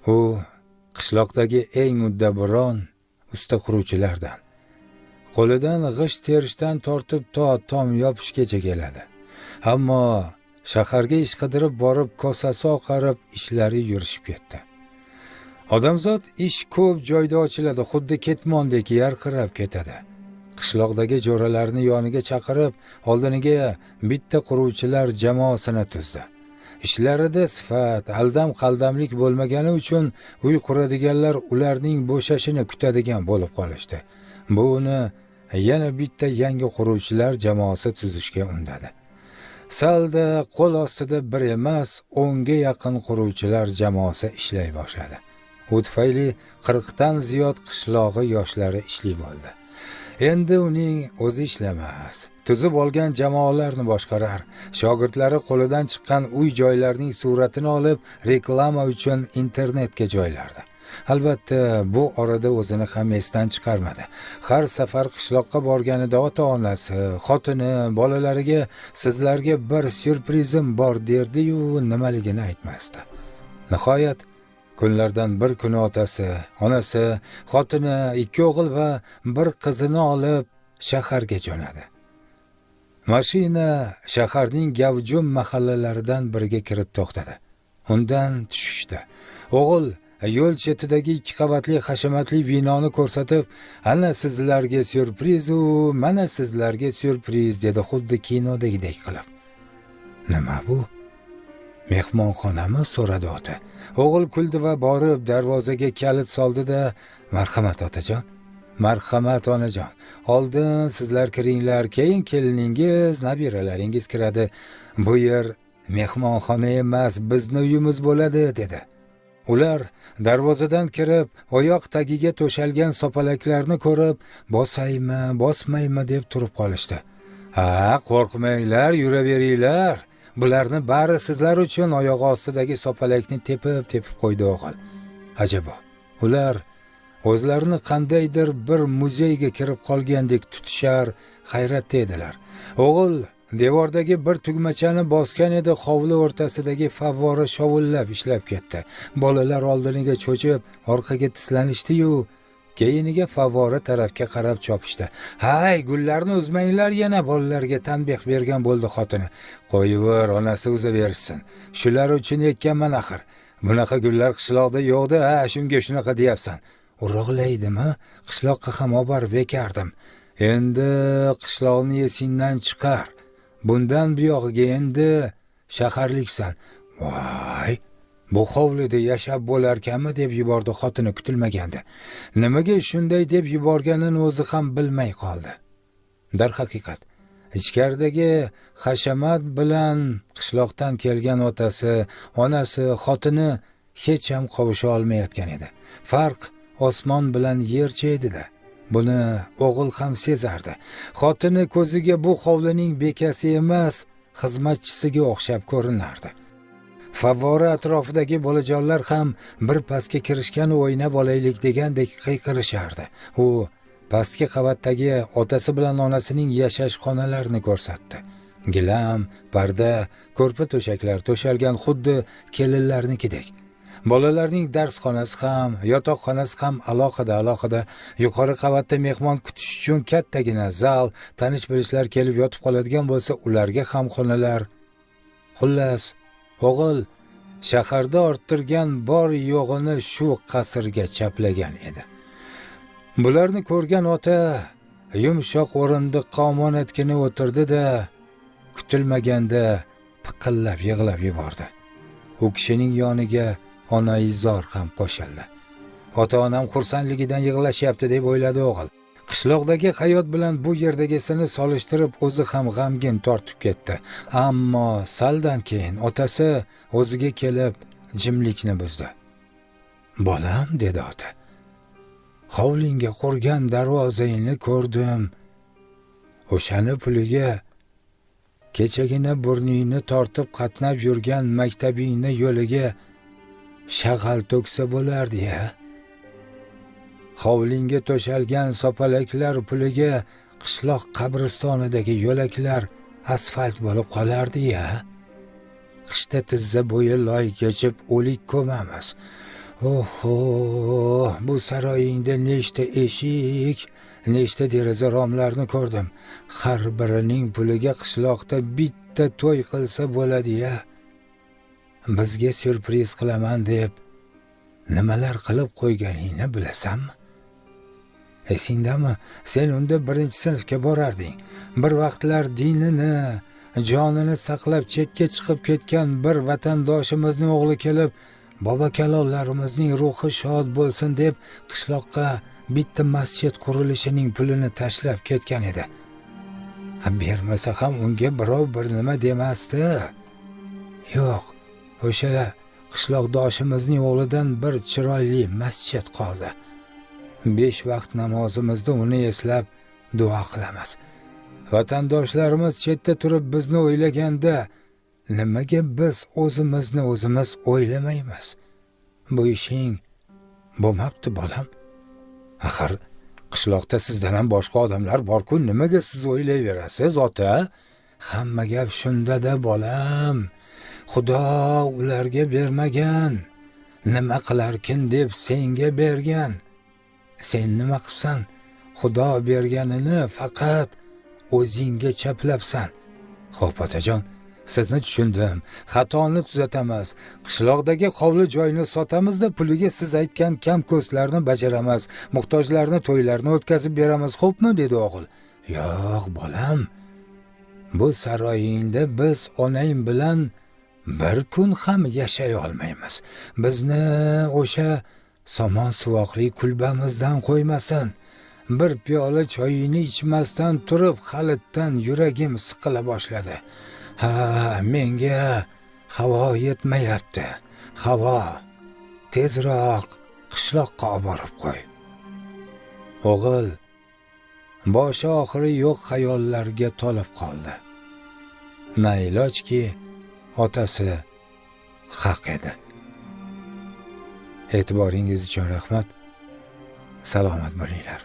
U qishloqdagi eng uddaburon usta quruvchilardan. Qo'lidan g'isht terishdan tortib to tom yopishgacha keladi. Ammo shaharga ish qidirib borib, kosasi oqarib, ishlari yurishib ketdi. Odamzod ish ko'p joyda ochiladi, xuddi ketmondek yarqirab ketadi. Qishloqdagi jo'ralarini yoniga chaqirib, oldiniga bitta quruvchilar jamoasini tuzdi. Ishlarida sifat, aldam-qaldamlik bo'lmagani uchun uy quradiganlar ularning bo'shashini kutadigan bo'lib qolishdi. Bu uni yana bitta yangi quruvchilar jamoasi tuzishga undadi. Salda qo'l ostida bir emas, 10 ga yaqin quruvchilar jamoasi ishlay boshladi. U tufayli 40 dan ziyod qishlog'i yoshlari ishli bo'ldi. Endi uning o'zi ishlamas, tuzib olgan jamoalarni boshqarar. Shogirdlari qo'lidan chiqqan uy joylarning suratini olib, reklama uchun internetga joylardi. Albatta, bu orada o'zini ham esdan chiqarmadi. Har safar qishloqqa borganida ota-onasi, xotini, bolalariga sizlarga bir syurprizim bor derdi-yu, nimaligini aytmasdi. Nihoyat kunlardan bir kuni otasi, onasi, xotini, 2 o'g'il va bir qizini olib shaharga jo'nadi. Mashina shaharning gavjum mahallalaridan biriga kirib to'xtadi. Undan tushishdi. O'g'il yo'l chetidagi 2 qavatli hashamatli binoni ko'rsatib, "Ana sizlarga syurpriz u, mana sizlarga syurpriz" dedi, xuddi kinodagidek qilib. "Nima bu? Mehmonxonami?" so'radi ota. O'g'il kuldi va borib darvozaga kalit soldi-da, "Marhamat otajon, marhamat onajon. Oldin sizlar kiringlar, keyin keliningiz, nabiralaringiz kiradi. Bu yer mehmonxona emas, bizni uyimiz bo'ladi" dedi. Ular darvozadan kirib, oyoq tagiga to'shalgan sopalaklarni ko'rib, bosaymi, bosmaymi deb turib qolishdi. "Ha, qo'rqmanglar, yuraveringlar. Bularni bari sizlar uchun" oyog'i ostidagi sopalakni tepib-tepib qo'ydi o'g'il. Ajabo, ular o'zlarini qandaydir bir muzeyga kirib qolgandek tutishar, hayratda edilar. O'g'il devordagi bir tugmachani bosgan edi, hovli o'rtasidagi favvora shovullab ishlab ketdi. Bolalar oldiniga cho'chib, orqaga tislanishdi-yu, keyiniga favvora tarafga qarab chopishdi. "Hay, gullarni uzmanglar yana" bolalarga tanbeh bergan bo'ldi xotini. "Qo'yivor, onasi uzaversin. Shular uchun ekkanman axir. Bunaqa gullar qishloqda yo'qda, ha, shunga shunaqa deyapsan. Urug'laydimi? Qishloqqa ham oborib ekardim. Endi qishloqni esingdan chiqar. Bundan buyog'iga endi shaharliksan. Voy, bu hovlida yashab bo'larkanmi" deb yubordi xotini kutilmaganda. Nimaga shunday deb yuborganini o'zi ham bilmay qoldi. Darhaqiqat, ichkaridagi hashamat bilan qishloqdan kelgan otasi, onasi, xotini hech ham qovusha olmayotgan edi. Farq osmon bilan yercha edi-da. Buni o'g'il ham sezardi. Xotini ko'ziga bu hovlining bekasi emas, xizmatchisiga o'xshab ko'rinardi. Favvora atrofidagi bolajonlar ham bir pastga kirishgan o'ynab olaylik degandek qiyqirishardi. U pastki qavatdagi otasi bilan onasining yashash xonalarini ko'rsatdi. Gilam, parda, ko'rpa to'shaklar to'shalgan, xuddi kelinlarnikidek. Bolalarning dars xonasi ham, yotoqxonasi ham alohida-alohida. Yuqori qavatda mehmon kutish uchun kattagina zal, tanish bilishlar kelib yotib qoladigan bo'lsa, ularga ham xonalar. Xullas, o'g'il shaharda orttirgan bor yo'g'ini shu qasrga chaplagan edi. Bularni ko'rgan ota yumshoq o'rindiqqa omonatgina o'tirdi-da, kutilmaganda piqillab yig'lab yubordi. U kishining yoniga onaizor ham qo'shildi. Ota-onam xursandligidan yig'lashyapti deb o'yladi o'g'il. Qishloqdagi hayot bilan bu yerdagisini solishtirib o'zi ham g'amgin tortib ketdi. Ammo saldan keyin otasi o'ziga kelib jimlikni buzdi. "Bolam", dedi ota. "Hovlingga qurgan darvozangni ko'rdim. O'shani puliga kechagina burningni tortib qatnab yurgan maktabingni yo'liga shag'al to'ksa bo'lardi-ya. Hovlingga to'shalgan sopalaklar puliga qishloq qabristonidagi yo'laklar asfalt bo'lib qolardi-ya. Qishda tizza bo'yi loy kechib o'lik ko'mamiz. Oho, bu saroyingda nechta eshik, nechta deraza romlarni ko'rdim. Har birining puliga qishloqda bitta to'y qilsa bo'ladi-ya. Bizga syurpriz qilaman deb nimalar qilib qo'yganingni bilasanmi? Esingdami, sen unda 1-sinfga borarding. Bir vaqtlar dinini, jonini saqlab chetga chiqib ketgan bir vatandoshimizning o'g'li kelib, bobo kalonlarimizning ruhi shod bo'lsin deb qishloqqa bitta masjid qurilishining pulini tashlab ketgan edi. Bermasa ham unga birov bir nima demasdi. Yo'q, o'sha qishloqdoshimizning o'g'lidan bir chiroyli masjid qoldi. 5 vaqt namozimizda uni eslab duo qilamiz. Vatandoshlarimiz chetda turib bizni o'ylaganda, nimaga biz o'zimizni o'zimiz o'ylamaymiz? Bu ishing bo'lmabdi, bolam. Axir qishloqda sizdan ham boshqa odamlar bor-ku, nimaga siz o'ylayverasiz, ota? Hamma gap shunda-da, bolam. Xudo ularga bermagan, nima qilarkin deb senga bergan. Sen nima qilsan? Xudo berganini faqat o'zingga chaplabsan. Xo'p, otajon, sizni tushundim. Xatoni tuzatamiz. Qishloqdagi hovli joyni sotamizda puliga siz aytgan kam ko'stlarni bajaramiz. Muhtojlarni to'ylarni o'tkazib beramiz, xo'pmi? dedi o'g'il. Yo'q, bolam. Bu saroyingda biz onang bilan bir kun ham yashay olmaymiz. Bizni o'sha somon suvoqli kulbamizdan qo'ymasin. Bir piyola choyini ichmasdan turib halitdan yuragim siqila boshladi. Ha, menga havo yetmayapti. Havo, tezroq qishloqqa olib qo'y. O'g'il boshi oxiri yo'q xayollarga to'lib qoldi. Nailojki, otasi haq edi. E'tiboringiz uchun rahmat. Salomat bo'linglar.